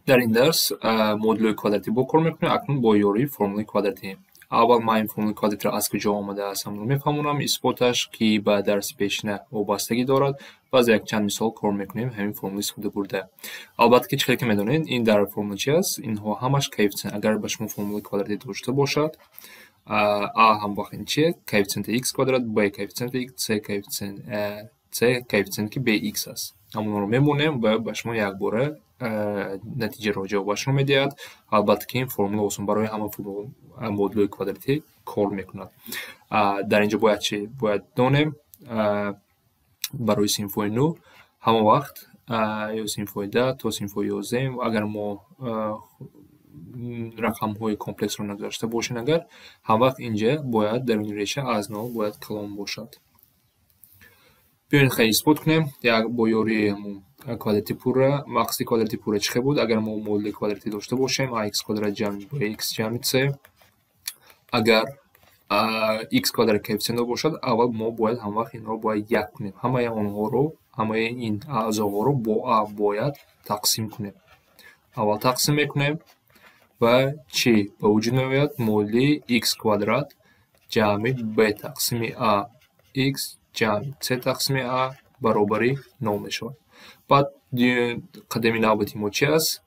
Дар ин дарс модулҳои квадратӣ бо кор мекунем, акнун бо ёрии формулаи квадратӣ. Аввал ман ин формулаи квадратиро аз куҷо омадааст, ҳамонро мефаҳмонам, исботаш, ки ба дарси пешина вобастагӣ дорад, ва аз якчанд мисол кор мекунем ҳамин формула истифода бурда. Албатта, ки чӣ хеле ки медонед, ин дар формула чи аст? Инҳо ҳамаш коэффициент. Агар ба шумо формулаи квадратӣ дошта бошад, а ҳам вақт ин чи? Коэффициенти x квадрат, b коэффициенти x, c коэффициент, c коэффициент, ки bx аст. Ҳамонро мемонем ва ба шумо якбора натиҷаро, ҷавобашро медиҳад. Албатта, ки ин формула осон барои ҳама модулҳои квадратӣ кор мекунад. Дар инҷо бояд чӣ бояд донем? Барои синфҳои нӯ ҳама вақт ё синфҳои 10 то синфҳои 11, агар мо рақамҳои комплексро нагузашта бошем, агар ҳам вақт инҷа бояд даруни реша аз нол бояд калон бошад. Биёед, хеле исбот кунем як бо ёрии ҳамун квадрати пурра. Мақсади квадрати пурра чӣ хел буд? Агар мо модули квадратӣ дошта бошем, ax квадрат ҷамъи bx ҷамъи c, агар x квадрат коэффициент бошад, аввал мо бояд ҳамвақт инро бояд як кунем. Ҳамаи онҳоро, ҳамаи ин аъзоҳоро бо а бояд тақсим кунем. Аввал тақсим мекунем ва чӣ ба вуҷуд меояд? Модули x квадрат ҷамъи b тақсими а x ҷамъи c тақсими а баробари нол мешавад. Баъд қадами навбати мо чи аст?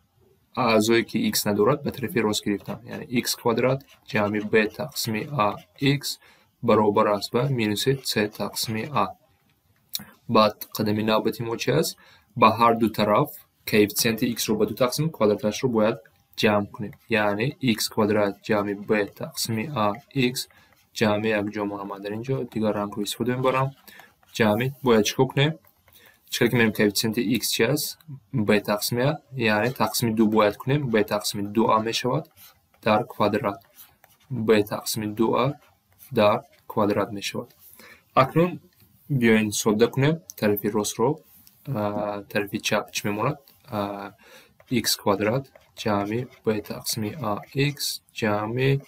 Аъзое, ки x надорад, ба тарафи рост гирифтан, яъне x квадрат ҷамъи b тақсими а x баробар аст ба минуси c тақсими а. Баъд қадами навбати мо чи аст? Ба ҳар ду тараф коэффициенти x-ро ба ду тақсим, квадраташро бояд ҷамъ кунем, яъне x квадрат ҷамъи b тақсими а x ҷамъи, якҷо монам, дар инҷо дигар рангро истифода мебарам, ҷамъи бояд чӣ кор кунем? Чӣ ки мегӯем, коэффициенти x чи аст? B тақсими а, яъне тақсими ду бояд кунем, b тақсими ду а мешавад дар квадрат, b тақсими ду а дар квадрат мешавад. Акнун биёен содда кунем тарафи ростро. Тарафи чап чӣ мемонад? X квадрат ҷамъи b тақсими а x ҷамъи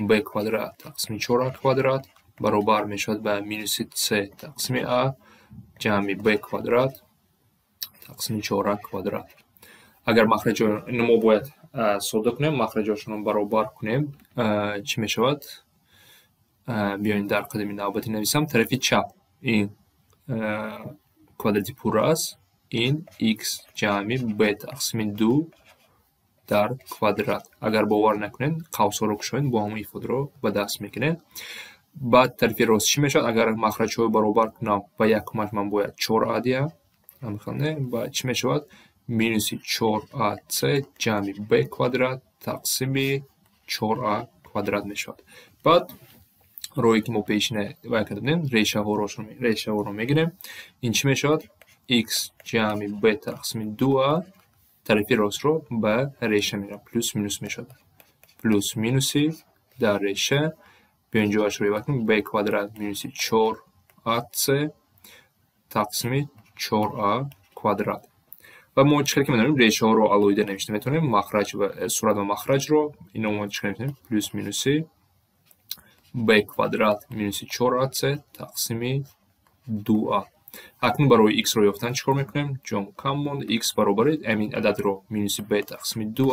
b квадрат тақсими чор а квадрат баробар мешавад ба минуси c тақсими а ҷамъи b квадрат тақсими чор а квадрат. Агар махраҷо ино мо бояд содда кунем, махраҷошонро баробар кунем, чӣ мешавад? Биёен, дар қадами навбатӣ нависам. Тарафи чап ин квадрати пурра аст, ин x ҷамъи b тақсими ду дар квадрат. Агар бовар накунед, қавсҳоро кушоед, бо ҳамон ифодаро ба даст мегиред. Баъд тарафи рост чӣ мешавад? Агар махраҷҳоро баробар кунам, ба якумаш ман бояд чор а диҳам, ба чӣ мешавад? Минуси чор а c ҷамъи b квадрат тақсими чор а квадрат мешавад. Баъд роҳе, ки мо пешина вай карда будем, решаҳоро мегирем. Ин чӣ мешавад? X ҷамъи b тақсими ду а, тарафи ростро ба реша мерам, плюс минус мешавад, плюс минуси дар реша, биёин ҷояшро иваз кунем, b квадрат минуси чор а c тақсими чор а квадрат. Ва мо чӣ хел ки медонем, решаҳоро алоҳида навишта метавонем, махраҷ ва сурат ва махраҷро. Ино мо чӣ хел метавонем? Плюс минуси b квадрат минуси чор а c тақсими ду а. Акнун барои x-ро ёфтан чӣ кор мекунем? Ҷом кам монд. X баробари ҳамин ададро, минуси b тақсими ду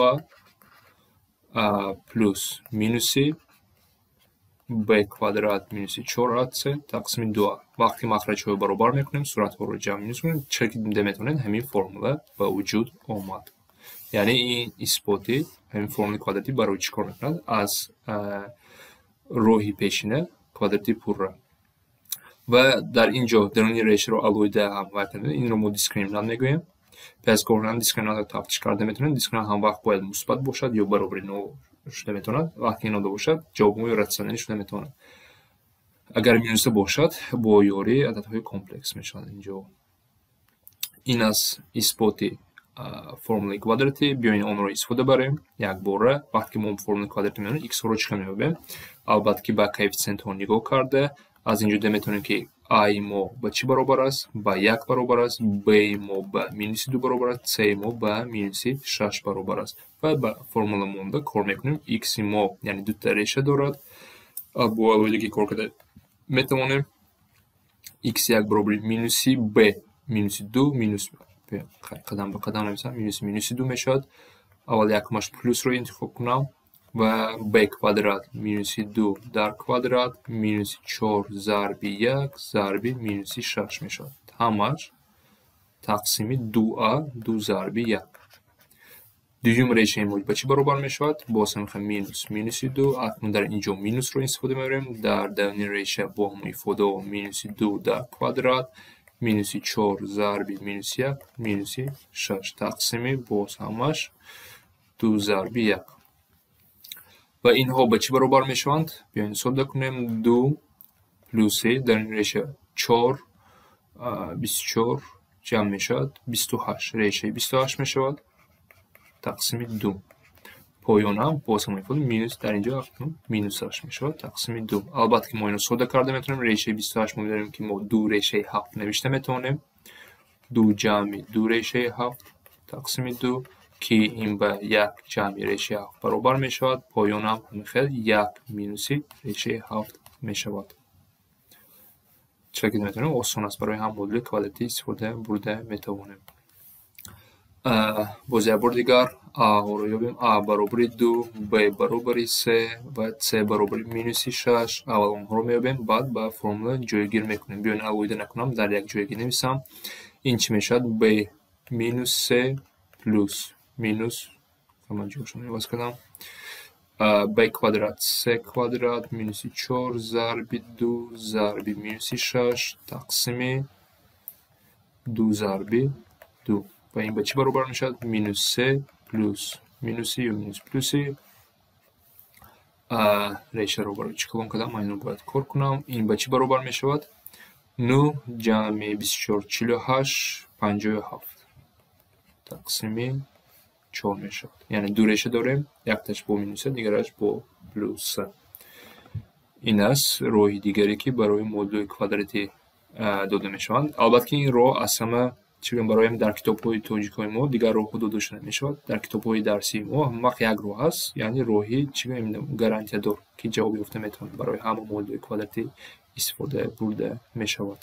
а плюс минуси b квадрат минуси чор а c тақсими ду а. Вақте махраҷҳоро баробар мекунем, суратҳоро ҷамъ минус кунем, чӣ ки дида метавонед, ҳамин формула ба вуҷуд омад. Яъне ин исботи ҳамин формулаи квадратӣ барои чӣ кор мекунад? Аз роҳи пешина, квадрати пурра. Ва дар ин ҷо даруни решаро алоҳида ҳам вай кардем. Инро мо дискриминант мегӯем. Пас кор кардан дискриминантро тафтиш карда метавонем. Дискриминант ҳам вақт бояд мусбат бошад ё баробари нол шуда метавонад. Вақте ин нода бошад, ҷавоби мо ратсионалӣ шуда метавонад. Агар минуса бошад, бо ёрии ададҳои комплекс мешавад инҷо. Ин аст исботи формулаи квадратӣ. Биёед, онро истифода барем якбора. Вақте ки мо формулаи квадратӣ медонем, x-ҳоро чӣ хел меёбем? Албатта, ки ба коэффициентҳо нигоҳ карда, аз ин ҷо дида метавонем, ки а-и мо ба чӣ баробар аст? Ба як баробар аст, б-и мо ба минуси ду баробар аст, c-и мо ба минуси шаш баробар аст. Ва ба формула монда кор мекунем. X-и мо, яъне дута реша дорад, бо алоҳидагӣ кор карда метавонем. X як баробари минуси б минуси ду минус Қадам ба қадам нависам, минуси минуси 2 мешавад. Аввал якумаш плюсро интихоб кунам ва b квадрат минуси 2 дар квадрат минуси 4 зарби 1 зарби минуси 6 мешавад. Ҳамаш тақсими 2а 2 зарби 1. Дуюм решаи мо ба чӣ баробар мешавад? Боз ҳам минус минуси 2. Акнун дар ин ҷо минусро истифода мебарем. Дар даруни реша бо ҳамон ифодаҳо минуси 2 дар квадрат минуси 4 зарби минуси 1 минуси 6 тақсими боз ҳамаш 2 зарби 1. Ва инҳо ба чӣ баробар мешаванд? Биёед содда кунем. 2 плюси дар ин реша 4 24 ҷамъ мешавад 28. Решаи 28 мешавад тақсими 2. Поёнам боз ҳамон ифода минус дар инҷо минус 8 мешавад тақсими 2. Албатта ки мо инро содда карда метавонем. Решаи 28 мо медонем, ки мо 2 решаи 7 навишта метавонем. 2 ҷамъи 2 решаи 7 тақсими 2, ки ин ба 1 ҷамъи решаи 7 баробар мешавад. Поёнам ҳамин хел 1 минуси решаи 7 мешавад. Чӣ ки метавонем, осон аст, барои ҳам модули квадратӣ истифода бурда метавонем. Боз як бор дигар А-ро ёбем. А баробари 2, Б баробари 3 ва С баробари минуси 6. Аввал онҳоро меёбем, баъд ба формула ҷойгир мекунем. Биёед, алоҳида накунам, дар як ҷойгӣ нависам. Ин чӣ мешавад? Б минус 3 плюс минус, ман ҷойшонро иваз кардам, б квадрат с квадрат минуси 4 зарби 2 зарби минуси 6 тақсими 2 зарби 2. Ва ин ба чӣ баробар мешавад? Минус 3 плюс минуси ё минус плюси решаро барои чӣ калон кардам, ман инро бояд кор кунам. Ин ба чӣ баробар мешавад? 9 ҷамъи 24 48, 57 тақсими 4 мешавад. Яъне ду реша дорем, якташ бо минуса, дигараш бо плюса. Ин аст роҳи дигаре, ки барои модулҳои квадратӣ дода мешаванд. Албатта ки ин роҳ аз ҳама чӣ гӯям, барои дар китобҳои тоҷикҳои мо дигар роҳҳо дода шуда мешавад. Дар китобҳои дарсии мо ҳамавақт як роҳ ҳаст, яъне роҳи чӣ гӯям, гарантиядор, ки ҷавоб ёфта метавонад, барои ҳама модулҳои квадратӣ истифода бурда мешавад.